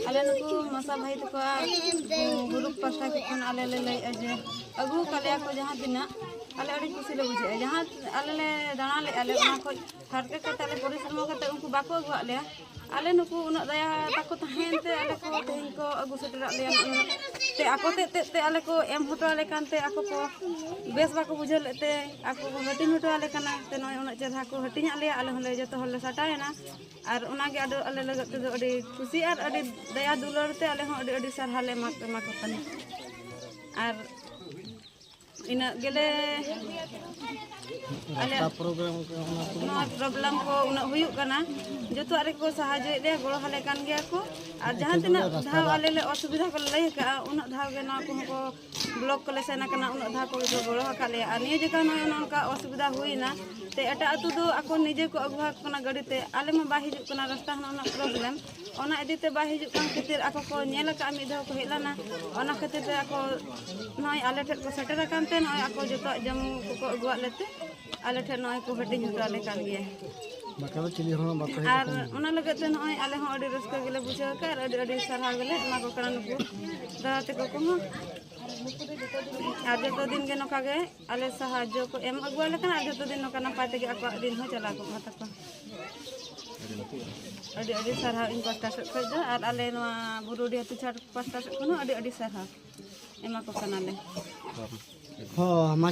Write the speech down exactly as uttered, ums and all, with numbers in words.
ᱟᱞᱮ ᱱᱩᱠᱩ ᱢᱟᱥᱟ ᱵᱷᱟᱹᱭ ᱛᱟᱠᱚᱣᱟᱜ ᱜᱨᱩᱯ ᱯᱟᱥᱴᱟ ᱠᱷᱚᱱ ᱟᱞᱮ ᱞᱮ ᱞᱟᱹᱭᱮᱫᱼᱟ ᱡᱮ ᱟᱹᱜᱩ ᱟᱠᱟᱫ ᱞᱮᱭᱟ ᱠᱚ ᱡᱟᱦᱟᱸ ᱛᱤᱱᱟᱹᱜ, ᱟᱞᱮ ᱟᱹᱰᱤ ᱠᱩᱥᱤ ᱞᱮ ᱵᱩᱡᱷᱟᱹᱣᱮᱫᱼᱟ᱾ ᱡᱟᱦᱟᱸ ᱟᱞᱮ ᱞᱮ ᱫᱟᱬᱟ ᱞᱮᱫᱼᱟ ᱞᱮ, ᱚᱱᱟ ᱠᱷᱚᱱ ᱦᱟᱨᱠᱮᱛ ᱠᱟᱛᱮ ᱟᱞᱮ ᱯᱚᱨᱤᱥᱨᱚᱢ ᱠᱟᱛᱮ ᱩᱱᱠᱩ ᱵᱟᱠᱚ ᱟᱹᱜᱩᱣᱟᱫ ᱞᱮᱭᱟ᱾ ᱟᱞᱮ ᱱᱩᱠᱩ ᱩᱱᱟᱹᱜ ᱫᱟᱭᱟ ᱛᱟᱠᱚ ᱛᱟᱦᱮᱸᱭᱮᱱ ᱛᱮ ᱟᱞᱮ ᱠᱚ ᱛᱮᱦᱮᱧ ᱠᱚ ᱟᱹᱜᱩ ᱥᱮᱴᱮᱨᱟᱜ ᱞᱮᱭᱟ᱾ ᱱᱚᱜᱼᱚᱭ ᱛᱮ ᱟᱠᱚ ᱛᱮᱫ ᱛᱮᱫ ᱛᱮ ᱟᱞᱮ ᱠᱚ ᱮᱢ ᱦᱚᱴᱚ ᱟᱞᱮ ᱠᱟᱱ ᱛᱮ ᱟᱠᱚ ᱠᱚ ᱵᱮᱥ ᱵᱟᱠᱚ ᱵᱩᱡᱷᱟᱹᱣ ᱞᱮᱫ ᱛᱮ ᱟᱠᱚ ᱠᱚ ᱦᱟᱹᱴᱤᱧ ᱦᱚᱴᱚ ᱟᱞᱮ ᱠᱟᱱᱟ᱾ ᱛᱮ ᱱᱚᱜᱼᱚᱭ ᱩᱱᱟᱹᱜ ᱪᱮᱦᱨᱟ ᱠᱚ ᱦᱟᱹᱴᱤᱧᱟᱜ ᱞᱮᱭᱟ, ᱟᱞᱮ ᱦᱚᱸᱞᱮ ᱡᱚᱛᱚ ᱦᱚᱲᱞᱮ ᱥᱟᱴᱟᱭᱮᱱᱟ᱾ ᱟᱨ ᱚᱱᱟᱜᱮ ᱟᱫᱚ ᱟᱞᱮ ᱞᱟᱹᱜᱤᱫ ᱛᱮᱫᱚ ᱟᱹᱰᱤ ᱠᱩᱥᱤ ᱟᱨ ᱟᱹᱰᱤ ᱫᱟᱭᱟ ᱫᱩᱞᱟᱹᱲ ᱛᱮ ᱟᱞᱮ ᱦᱚᱸ ᱟᱹᱰᱤ ᱟᱹᱰᱤ ᱥᱟᱨᱦᱟᱣ ᱞᱮ ᱮᱢᱟ, ᱮᱢᱟ ᱠᱚ ᱠᱟᱱᱟ᱾ ᱟᱨ ᱤᱱᱟᱹᱜ ᱜᱮᱞᱮ ᱟᱞᱮ ᱨᱟᱥᱛᱟ ᱯᱨᱳᱜᱨᱟᱢ ᱠᱚ ᱚᱱᱟ ᱠᱚ ᱱᱚᱣᱟ ᱯᱨᱚᱵᱞᱮᱢ ᱠᱚ ᱩᱱᱟᱹᱜ ᱦᱩᱭᱩᱜ ᱠᱟᱱᱟ, ᱡᱚᱛᱚᱣᱟᱜ ᱨᱮᱜᱮ ᱠᱚ ᱥᱟᱦᱟᱡᱽᱡᱚᱭᱮᱫ ᱞᱮᱭᱟ, ᱜᱚᱲᱚ ᱟᱞᱮ ᱠᱟᱱ ᱜᱮᱭᱟ ᱠᱚ᱾ ᱟᱨ ᱡᱟᱦᱟᱸ ᱛᱤᱱᱟᱹᱜ ᱫᱷᱟᱣ ᱟᱞᱮ ᱞᱮ ᱚᱥᱩᱵᱤᱫᱷᱟ ᱠᱚᱞᱮ ᱞᱟᱹᱭ ᱟᱠᱟᱫᱼᱟ, ᱩᱱᱟᱹᱜ ᱫᱷᱟᱣ ᱜᱮ ᱱᱚᱣᱟ ᱠᱚᱦᱚᱸ ᱠᱚ ᱵᱞᱚᱠ ᱠᱚᱞᱮ ᱥᱮᱱ ᱟᱠᱟᱱᱟ, ᱩᱱᱟᱹᱜ ᱫᱷᱟᱣ ᱠᱚ ᱜᱚᱲᱚ ᱟᱠᱟᱫ ᱞᱮᱭᱟ᱾ ᱟᱨ ᱱᱤᱭᱟᱹ ᱡᱚᱠᱷᱟ ᱱᱚᱜᱼᱚᱭ ᱱᱚᱝᱠᱟ ᱚᱥᱩᱵᱤᱫᱷᱟ ᱦᱩᱭᱱᱟ, ᱛᱮ ᱮᱴᱟᱜ ᱟᱹᱛᱩ ᱫᱚ ᱟᱠᱚ ᱱᱤᱡᱮ ᱠᱚ ᱟᱹᱜᱩ ᱟᱠᱚ ᱠᱟᱱᱟ ᱜᱟᱹᱰᱤ ᱛᱮ, ᱟᱞᱮ ᱢᱟ ᱵᱟᱭ ᱦᱤᱡᱩᱜ ᱠᱟᱱᱟ, ᱨᱟᱥᱛᱟ ᱦᱚᱸ ᱩᱱᱟᱹᱜ ᱯᱨᱚᱵᱞᱮᱢ, ᱚᱱᱟ ᱤᱫᱤ ᱛᱮ ᱵᱟᱭ ᱦᱤᱡᱩᱜ ᱠᱟᱱ ᱠᱷᱟᱹᱛᱤᱨ ᱟᱠᱚ ᱠᱚ ᱧᱮᱞ ᱟᱠᱟᱫᱼᱟ, ᱢᱤᱫ ᱫᱷᱟᱣ ᱠᱚ ᱦᱮᱡ ᱞᱮᱱᱟ, ᱚᱱᱟ ᱠᱷᱟᱹᱛᱤᱨ ᱛᱮ ᱟᱠᱚ ᱱᱚᱜᱼᱚᱭ ᱟᱞᱮ ᱴᱷᱮᱱ ᱠᱚ ᱥᱮᱴᱮᱨ ᱟᱠᱟᱱ ᱛᱮ ᱱᱚᱜᱼᱚᱭ ᱟᱠᱚ ᱡᱚᱛᱚᱣᱟᱜ ᱡᱚᱢ ᱠᱚᱠᱚ ᱟᱹᱜᱩᱣᱟᱫ ᱞᱮᱛᱮ ᱟᱞᱮ ᱴᱷᱮᱱ ᱱᱚᱜᱼᱚᱭ ᱠᱚ ᱦᱟᱹᱴᱤᱧ ᱦᱚᱴᱚ ᱟᱞᱮ ᱠᱟᱱ ᱜᱮᱭᱟ᱾ ᱵᱟᱠᱷᱟᱱ ᱫᱚ ᱪᱤᱞᱤ ᱦᱚᱸ ᱵᱟᱠᱚ ᱦᱮᱡ ᱟᱨ ᱟᱠᱟᱱᱟ᱾ ᱚᱱᱟ ᱞᱟᱹᱜᱤᱫ ᱛᱮ ᱱᱚᱜᱼᱚᱭ ᱟᱞᱮ ᱦᱚᱸ ᱟᱹᱰᱤ ᱨᱟᱹᱥᱠᱟᱹ ᱜᱮᱞᱮ ᱵᱩᱡᱷᱟᱹᱣ ᱟᱠᱟᱫᱼᱟ ᱟᱨ ᱟᱹᱰᱤ ᱟᱹᱰᱤ ᱥᱟᱨᱦᱟᱣ ᱜᱮᱞᱮ ᱮᱢᱟ ᱠᱚ ᱠᱟᱱᱟ ᱱᱩᱠᱩ ᱫᱟᱫᱟ ᱛᱟᱠᱚ ᱠᱚᱦᱚᱸ᱾ ᱟᱨ ᱡᱚᱛᱚ ᱫᱤᱱ ᱜᱮ ᱱᱚᱝᱠᱟ ᱜᱮ ᱟᱞᱮ ᱥᱟᱦᱟᱡᱽᱡᱚ ᱠᱚ ᱮᱢ ᱟᱹᱜᱩᱣᱟᱞᱮ ᱠᱟᱱᱟ ᱟᱨ ᱡᱚᱛᱚ ᱫᱤᱱ ᱱᱚᱝᱠᱟ ᱱᱟᱯᱟᱭ ᱛᱮᱜᱮ ᱟᱠᱚᱣᱟᱜ ᱫᱤᱱ ᱦᱚᱸ ᱪᱟᱞᱟᱣ ᱠᱚᱜ ᱢᱟ ᱛᱟᱠᱚ᱾ ᱟᱹᱰᱤ ᱟᱹᱰᱤ ᱥᱟᱨᱦᱟᱣ ᱤᱧ ᱯᱟᱥᱴᱟ ᱥᱮᱫ ᱠᱷᱚᱱ ᱫᱚ᱾ ᱟᱨ ᱟᱞᱮ ᱱᱚᱣᱟ ᱵᱩᱨᱩᱰᱤ ᱦᱟᱹᱛᱤᱪᱷᱟᱲ ᱯᱟᱥᱴᱟ ᱥᱮᱫ ᱠᱷᱚᱱ ᱦᱚᱸ ᱟᱹᱰᱤ ᱟᱹᱰᱤ ᱥᱟᱨᱦᱟᱣ ᱮᱢᱟ ᱠᱚ ᱠᱟᱱᱟᱞᱮ᱾ ᱦᱚᱸ, ᱢᱟ